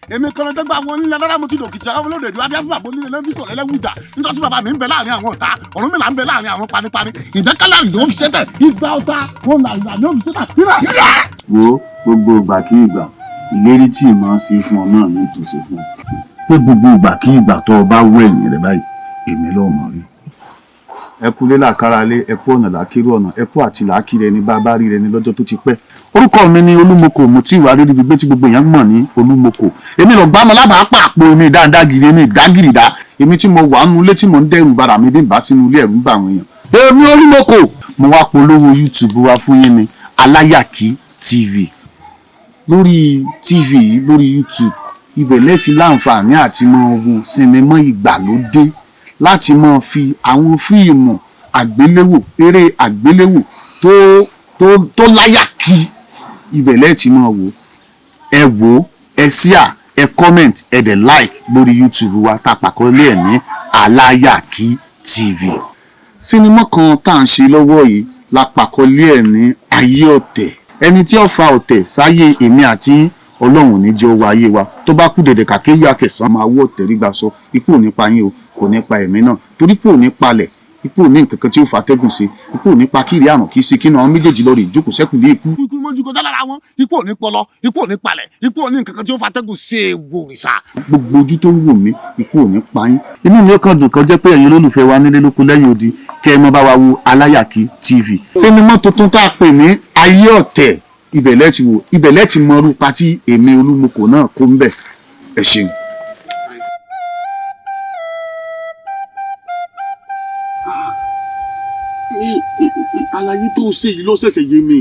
Èmi kan lọ́jọ́ gba wọn nílẹ̀ adára, mo ti dòkìtì àwọn olóde ìdíwájú fún bàbá onílé lẹ́bí sọ̀rọ̀ ẹlẹ́wùjà. Nítorí tí bàbá mi ń bẹ láàrin àwọn ọ̀tá, Ọ̀rúnmìlà ń bẹ láàrin àwọn panipani. Ìdẹ́kálà ló fi ṣẹ́tẹ̀ igba ọ̀tá wọn là ìlànà ó fi ṣẹ́tà. Wo gbogbo ìgbà kí ìgbà, ìlérí tí ìmọ̀ ṣe fún ọ náà ní tòṣe fún ọ pé gbogbo ìgbà kí ìgbà tó o bá wọ ẹ̀yìn rẹ báyìí, èmi lọ́ọ́ mọ̀ rí. Ẹ kú lé làkàrà lé, ẹ kú ọ̀nà làkírú ọ̀nà, ẹ kú àti làákìrẹ ẹni bá bá rí rẹ ní lọ́jọ́ tó ti pẹ́. Orúkọ mi ni Olúmọkò, mo tí ìwà rírí gbígbé tí gbogbo èèyàn mọ̀ ní Olúmọkò. Èmi lọ gbámọ lábàá pàpọ̀, èmi dáńdágìrì, èmi ìdágìrìdá, èmi tí mo wà nínú ilé tí mo ń dẹ́rù bara mi bí n bá sínú ilé, ẹ̀rù ń bà àwọn èèyàn. Èmi Olúmọkò, mo wá polówó YouTube wa fún yín ní Aláyàkí TV. Lórí TV yìí, lórí YouTube, ibẹ̀ lẹ́ẹ̀tì láǹfààní àti mọ ogun sinimá ìgbàlódé, láti máa fi àwọn fíìmù àgbéléwò, eré àgbéléwò tó láyàkí, ibẹ̀ lẹ́ẹ̀tì máa wò. Ẹ wò, ẹ share, ẹ comment, ẹ dẹ̀ like lórí YouTube wa tá a pàkọ́lé ẹ̀ ní Aláyàkí TV. Sinimá kan tá à ń ṣe lọ́wọ́ yìí la pàkọ́lé ẹ̀ ní Ayé Ọ̀tẹ̀. Ẹni tí ó fa ọ̀tẹ̀ sáyé èmi àti Ọlọ́run ní jẹ́ owó ayé wa. Tó bá kú dẹ̀dẹ̀ kàkéwì àkẹsàn máa wọ́ ọ̀tẹ̀ rígbà sọ. Ikú ò ní pa yín o, kò ní pa ẹ̀mí náà, torí kú ò ní palẹ̀, ikú ò ní nǹkan kan tí ó fa atẹ́gùn sí, ikú ò ní pa kiri àrùn kì í ṣe kí náà. Àwọn méjèèjì lọ rè jókòó sẹ́kùn lé ikú. Ikú mójú kọjá lára wọn, ikú ò ní pọlọ, ikú ò ní palẹ̀, ikú ò ní nǹkan kan tí ó fa atẹ́gùn sí ewu òrìṣà. Gbogbo ojú tó ń wò mí, ikú ò ní pa yín. Inú mi ó kàn dùn kan jẹ́ pé ẹ̀yin olólùfẹ́ wa nílé lóko lẹ́yìn odi, kẹ́ ẹ mọ́ bá wa wo Aláyàkí TV. Sinimá tuntun tá a pè ní Ayé Ọ̀tẹ̀, ibẹ̀ lẹ́ẹ̀tì wò, ibẹ̀ lẹ́ẹ̀tì mọrú patí èmi Olúmọkò náà kó ń bẹ̀. Ẹ ṣeun. Àlàyé tó ṣe yìí ló ṣẹ̀ṣẹ̀ yé mi.